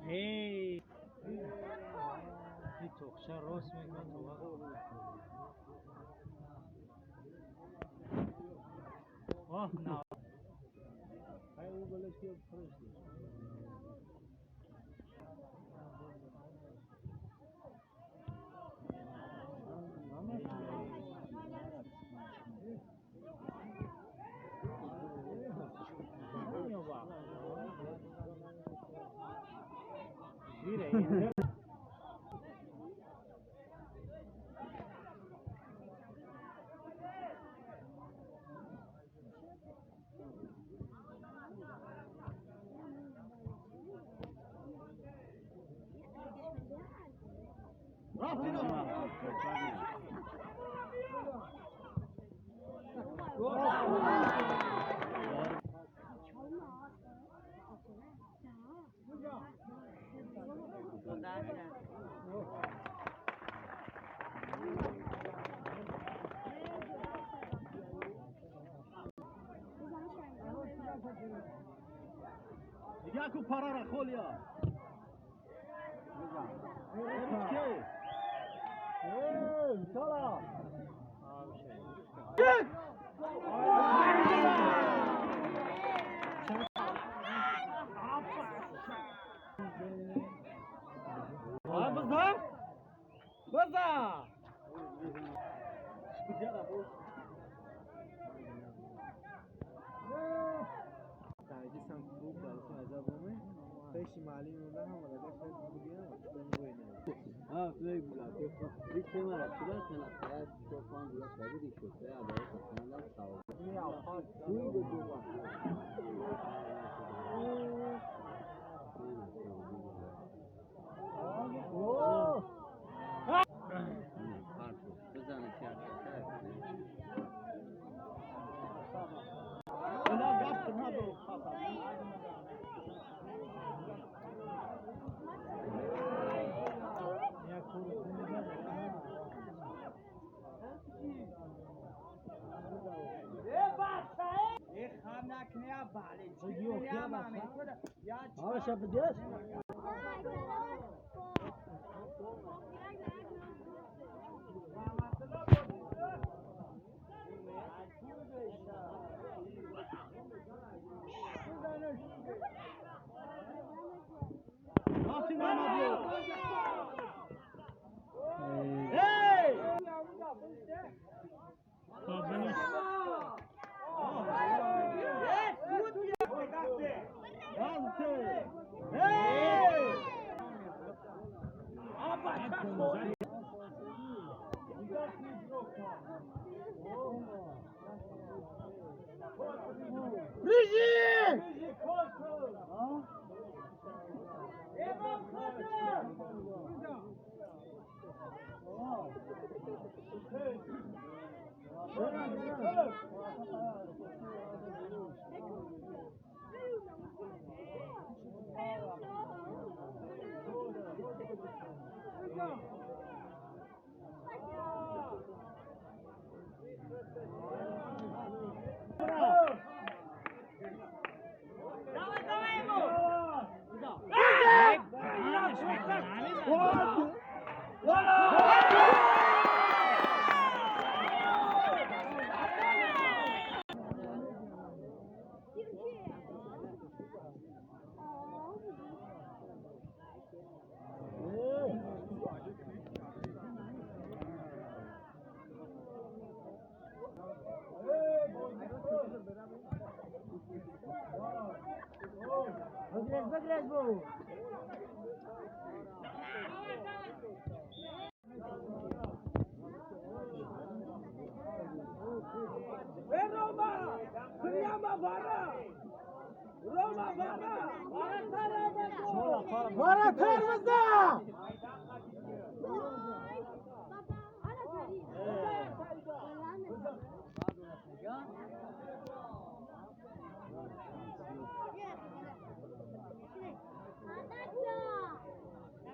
Hey! این تخشه راست میکنه تو وقت. آه نه. های او گلش که فرش داشت. Яку парара холия. Эй, сала. База? База!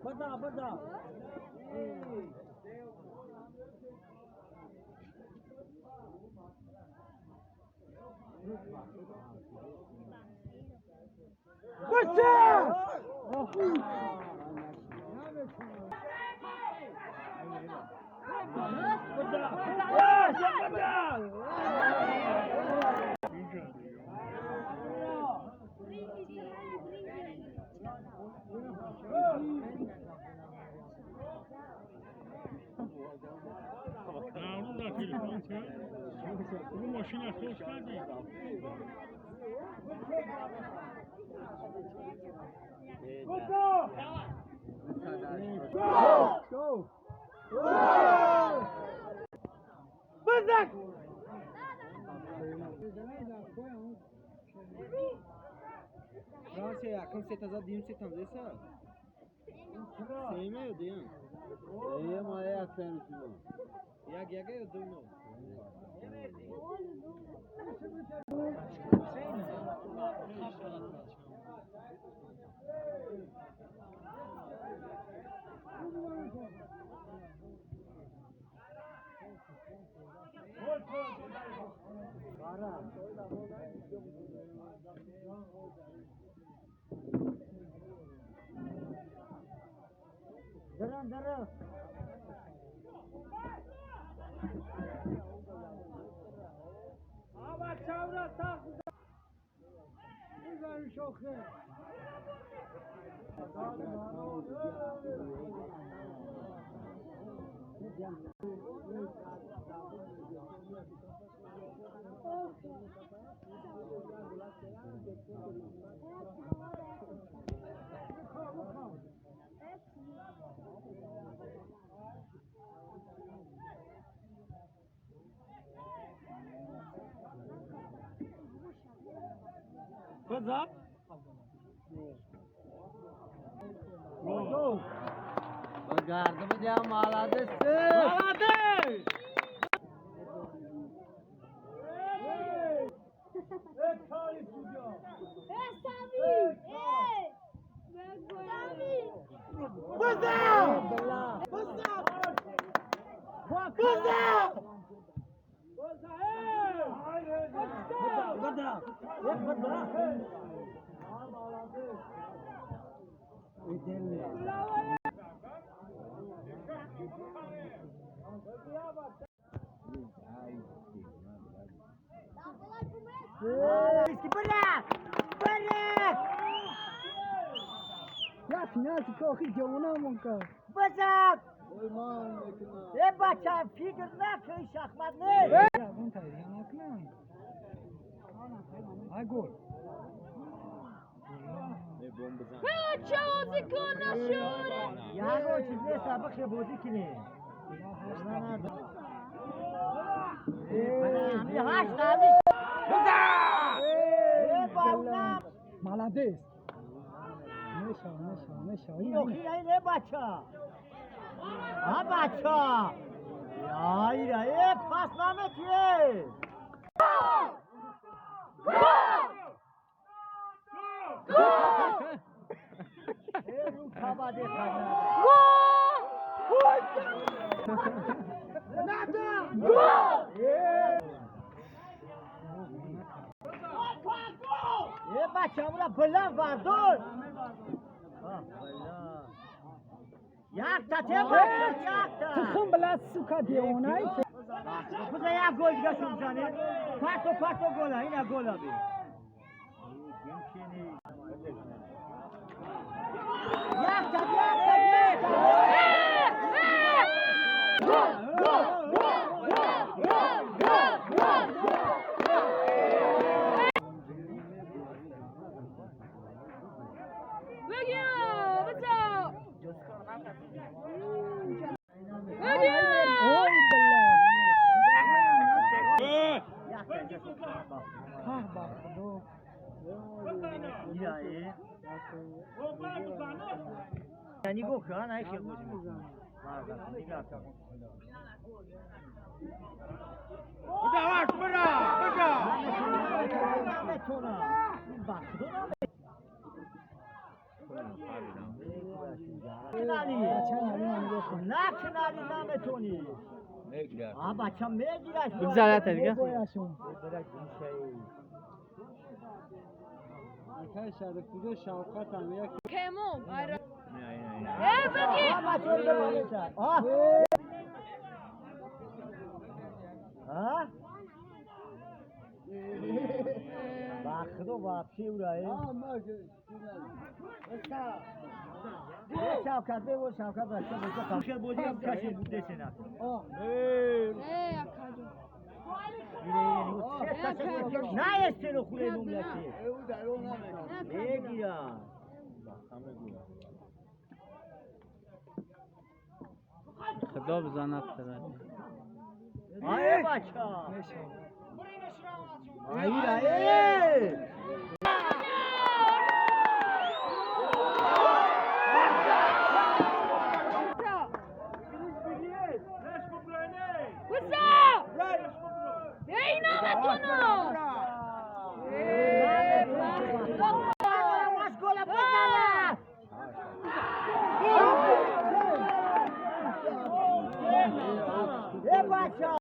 Бада, бада. Go! Go! Бызак! Франция якум сета зад, дуюм сетам зеса? Сеюма ё дуюм? Сеюма як сеюм. Як яга ё 2-0? Дарам, дарам. What's up? Go. Молодец! Молодец! Я пенальти кохи ҷавонамон кард. Базак! Э бача, фикр накун, шахмат нест. Ягон тайрия накунам. Ай гол. Ягон чиз нест, абахше бозӣ кунем. Молодец. Меша, меша, меша. Ин бача. А бача. Яйра, э пас наметие. Э рука баде кана. Гол! Надо! Гол! Э бача, амра баланд бардор. Якта те бача, якта. Тухм блядь, сука, девона. Буза як гол дига шум зане. Пато пато гола, ина гола би. Якта, якта, якта. Гол, гол, гол, гол, гол, гол, гол. Ҳа, ба худо. Нигоҳ кун, ай хел бозӣ мекунад. Нигоҳ кун. Наметонам. Ба худо накунали, наметонӣ. А бача мегираш. Бигзарад дига. Акай шаҳр куҷо шавқат ам як Кемом. Айра. Э, беги. Ба худо вообще ура. Шавкат бево, Шавкат бача бозӣ. Бозӣ каши будесена. Э, акаҷон. Наестено хуле мумляки. Мегира. Худо бизанад тарад. Ай бача. Айра э. Куса! Эй, наметонам. Э, ба худо. Машгола бизана. Э бача.